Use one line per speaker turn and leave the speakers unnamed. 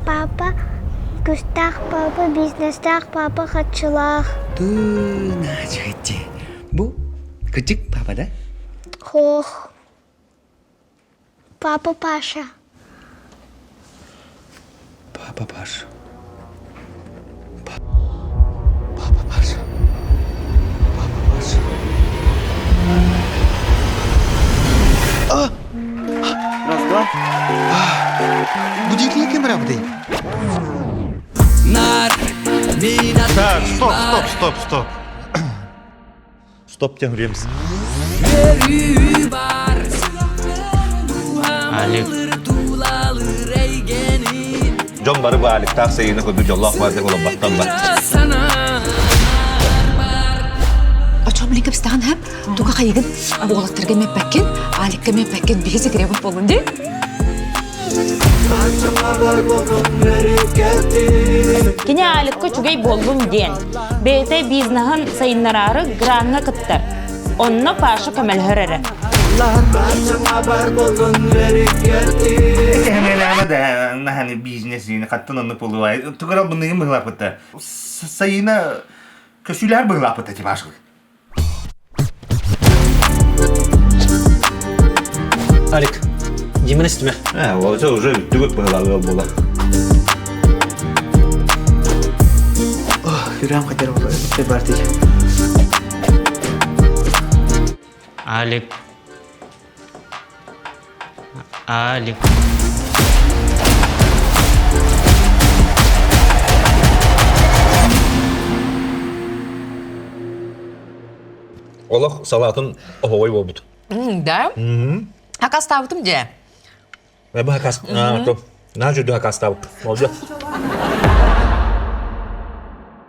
Папа кустаах папа, бизнестаах папа хаччылаах.
Тыынаачыгытти. Бу кычык папа да?
Хох. Папа Паша.
Папа Паша. Папа Паша. Папа Паша. А!
Раз, два.
Будильник кем работает?
Так, стоп, стоп, стоп, стоп. Стоп тем времс.
Алик.
Дьон бары бу Аликтаах сайыны курдук дьоллоох баардык олорбаттан бар.
Очом билин кэпстэҕин хэп, туга хайыгын уолаттарга мэппэккин, Аликка мэппэккин биһи секребут болун ди.
Кини Аликка үчүгэй буоллун диэн, бэйэтэ бизнеһын сайыннараары граҥҥа кыттар. Онно Паша көмөлөһөр эрэ.
Кэһэмэлээмэ да наханы бизнес хаттан онну полувай. Тугара быныгын быһылаппыта. Сайына көсүлэр быһылаппыта типашыл.
Алик, Диманы истимэ.
Э, ол уже бүттүгүт быһылаҕы буола.
Юрам хотел бы бартый.
Алик. Алик.
Олох салатын оһоҕой буолбут.
Да? Акастаабытым дьэ.
Бу хакас, на жүдү хакастаабыт. Молодец.